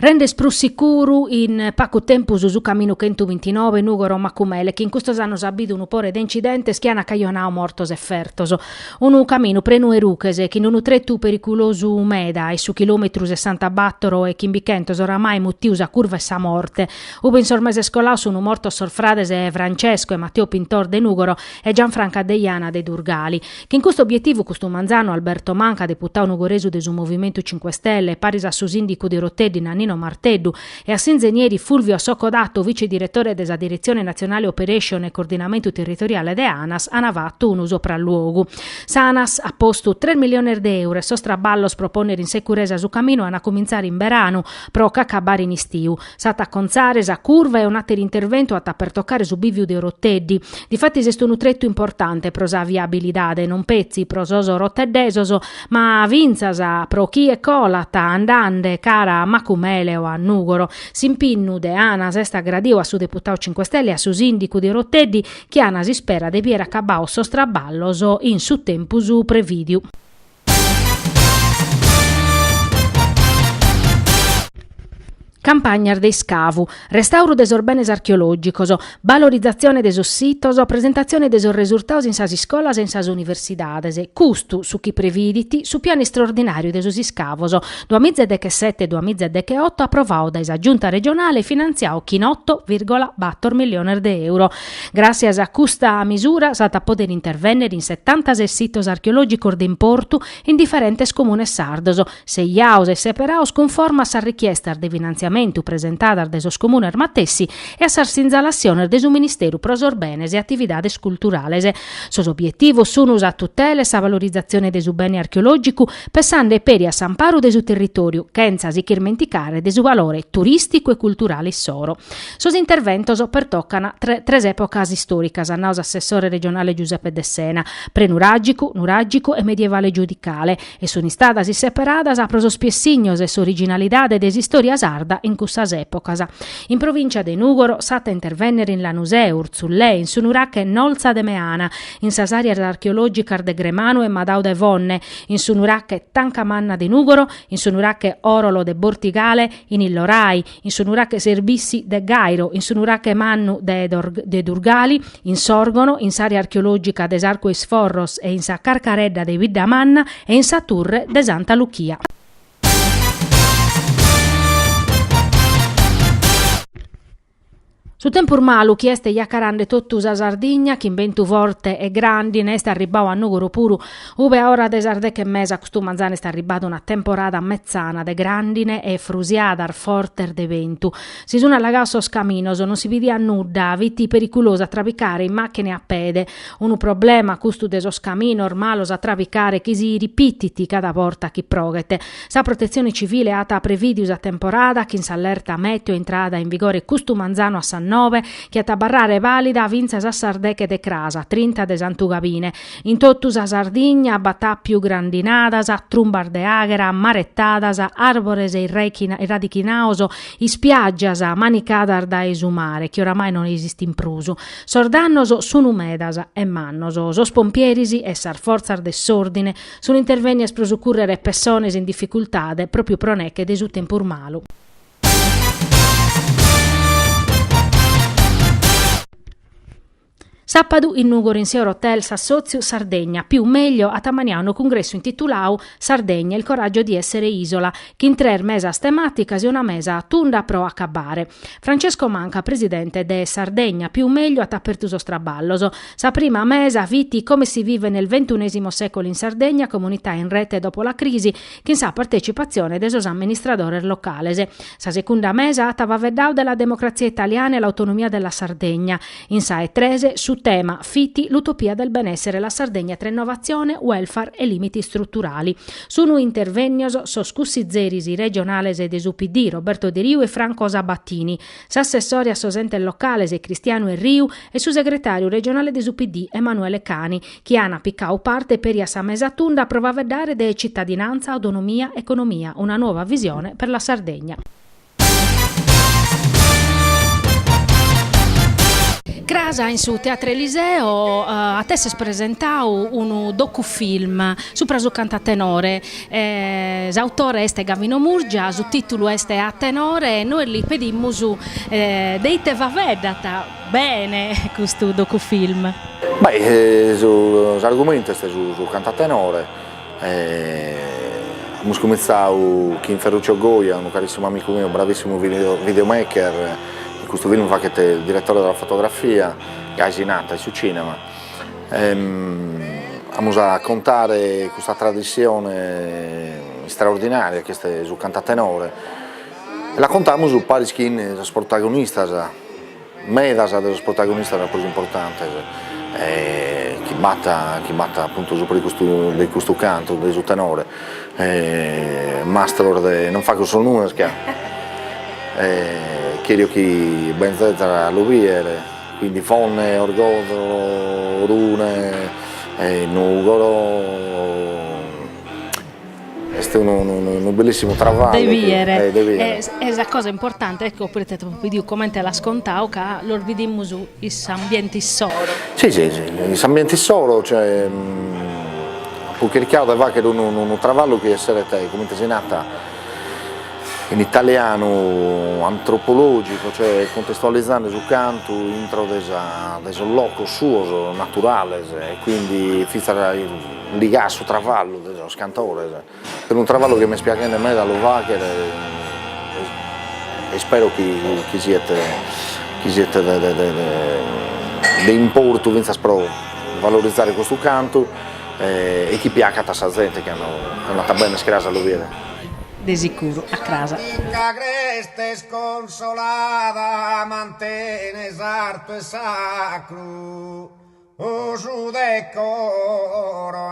Rendet prus sicuru in pacu tempus su caminu chentubintinoe Nùgoro-Macumele chi in custos annos at bidu unu pore de incidentes chi an cajonadu mortos e fertos. Unu caminu prenu 'e ruches chin unu tretu periculosu meda in su chilòmetru sessantabatoro e chimbichentos oramai mutiu sa curva 'e sa morte, ube in sos meses colados sun mortos sos frades Francesco e Matteo Pintor de Nùgoro e Gianfranca Deiana de Durgali. Chin custu obietivu custu manzanu Alberto Manca, deputadu nugoresu de su Movimentu Cinque Stelle, paris a su sìndicu de Oroteddi Nannino Marteddu e a s'inzenieri Fulvio Soccodato, vice diretore de sa Diretzione Natzionale Operation e Coordinamentu Territoriale de Anas, an fatu unu sopralluogu. S'Anas at postu tres milliones de euro e sos traballos pro pònnere in securesa su caminu an a cumintzare in beranu pro ch'acabare in istiu. S'at a acontzare sa curva e un'àteru interventu at a pertocare su bìviu de Oroteddi. Difatis est unu tretu importante pro sa viabilidade non petzi pro sos oroteddesos, ma fintzas pro chie colat andende cara a Macumele o a Nùgoro. S'impinnu de Anas est agradiu a su deputadu Cinque Stelle e a su sìndicu de Oroteddi chi an s'ispera de bìere acabados sos traballos in su tempus prevìdiu. Campagnas de iscavu, restàuru de sos benes archeològicos, balorizatzione de sos sitos, presentatzione de sos resurtados in sas iscolas e in sas universidades, custu su chi previdit su pianu istraordinàriu de sos iscavos duamiza e dechesete duamiza e decheoto aprovadu dae sa Giunta regionale e finantziadu chin oto vìrgola bator milliones de euro. Gràssias a custa misura s'at a pòdere intervènnere in setantases sitos archeològicos de importu in diferentes comunes sardos, sejados e seperados cunforma a sas richiestas de finantziamentu presentadas dae sos comunes matessi e a sas sinzalassiones de su Ministeru pro sos Benes e Atividades Culturales. Sos obietivos sunt sa tutela e sa valorizatzione de su bene archeològicu, pessende peri a s'amparu de su territòriu, chentza si ch'irmenticare de su valore turìsticu e culturale issoro. Sos interventos pertocan tres èpocas istòricas, at nadu s'assessore regionale Giuseppe Dessena, prenuràgicu, nuràgicu e medievale giudicale, e sun istadas isseperadas pro sos piessignos e s'originalidade de s'istòria sarda in cussas èpocas. In provìncia de Nùgoro s'at a intervènnere in Lanusè, Urtzullè, in su nurache Nolza de Meana, in sas àreas archeològicas de Gremanu e Madau de Fonne, in su nurache Tanca Manna de Nùgoro, in su nurache Orolo de Bortigale, in Illorai, in su nurache Serbissi de Gairo, in su nurache Mannu de Durgali, in Sòrgono, in s'àrea archeològica de s'Arcu 'e is Forros e in sa Carcaredda de Biddamanna e in sa Turre de Santa Luchia. Su tempus malu chi est jacarande totu sa Sardigna chin bentu forte e grandine est arribbadu a Nùgoro puru, ube a ora de sas deche e mesa custu manzanu est arribbada una temporada metzana de grandine e frusiadas fortes de bentu. Si sun allagados sos caminos, non si bidiat nudda, fit periculosu a trabicare in màchina e a pede. Unu problema custu de sos caminos malos a trabicare chi si ripitit cada borta chi proghet. Sa Protetzione Civile at prevìdiu sa temporada chin s'allerta mèteo intrada in vigore custu manzanu a sas nobe, chi at a abarrare vàlida fintzas a sas deche de cras, trinta de Santu Gabine. In totu sa Sardigna b'at àpiu grandinadas, trumbas de àghera, maretadas, àrbores irradichinados, ispiàgias manicadas dae su mare, chi oramai non esistint prus. Sos dannos sun medas e mannos. Sos pompieris e sas fortzas de s'òrdine Sun intervènnias pro sucùrrere pessones in dificultade pròpiu pro neche de su tempus malu. Sàpadu in Nùgoro in s'Eurohotel s'assòtziu Sardegna più meglio at ammaniadu unu cungressu intituladu Sardegna, il coraggio di essere isola, chin tres mesas temàticas e una mesa tunda pro acabbare. Francesco Manca, presidente de Sardegna più meglio at apertu sos traballos. Sa prima mesa fit Come si vive nel ventunesimo secolo in Sardegna, comunità in rete dopo la crisi, chin sa partecipatzione de sos amministradores locales. Sa secunda mesa at faeddadu de la democrazia italiana e l'autonomia della Sardegna. In sa 'e tres su tema fit L'utopia del benessere, la Sardegna tra innovazione, welfare e limiti strutturali. Sunu intervènnios sos cussizeris regionales de su PD, Roberto Deriu e Franco Sabatini, s'assessore a sos entes locales Cristianu Erriu e su segretàriu regionale de su PD Emanuele Cani, chi an picadu parte peri a sa mesa tunda pro faeddare de cittadinanza, autonomia, economia, una nuova visione per la Sardegna. Cras in su Teatru Eliseo at esser presentadu unu docufilm supra su cantu a tenore. S'autore est Gavino Murgia, su tìtulu est A tenore e nois li pedimus de ite faeddat bene custu docufilm. Beh, s'argumentu est su cantu a tenore, amus cumintzadu chin Ferruccio Goia, unu carissimu amicu meu, bravissimu videomaker, in custu film faghet direttore della fotografia, gai si nat in su cinema, amus a contare custa tradissione istraordinaria chi est su cantu a tenore e la contamus paris chin sos protagonistas medas de sos protagonistas prus importantes chi b'at chi b'at appuntu supra de custu de custu cantu de su tenore mastros de non fago sos numenes ca cherio chi benzezas a lu biere quindi Fonne Orgosolo Orune Nugoro Est unu unu bellissimu traballu. De biere. De biere. E sa cosa importante, ecco proite t'apo pediu comente l'as contau, ca los bidimus in s'ambiente issoro. Si si si, in s'ambiente issoro, cioè apo chircadu de fagher unu unu traballu chi esseret, comente si nat in italianu, antropologico, cioè contestualizende su cantu intro de sa de sos locos suos naturales e quindi finzas ligadu a su travallu de sos cantores. Est unu travallu chi m'est piaghende meda a lu fagher e ispero chi chi siet chi siet de de de de importu finzas pro valorizare custu cantu e chi piacat a sa zente cando cando at a benner cras a lu bider. De sicuru, a cras. Agreste sconsolada mantenes artu e sacru su decoro.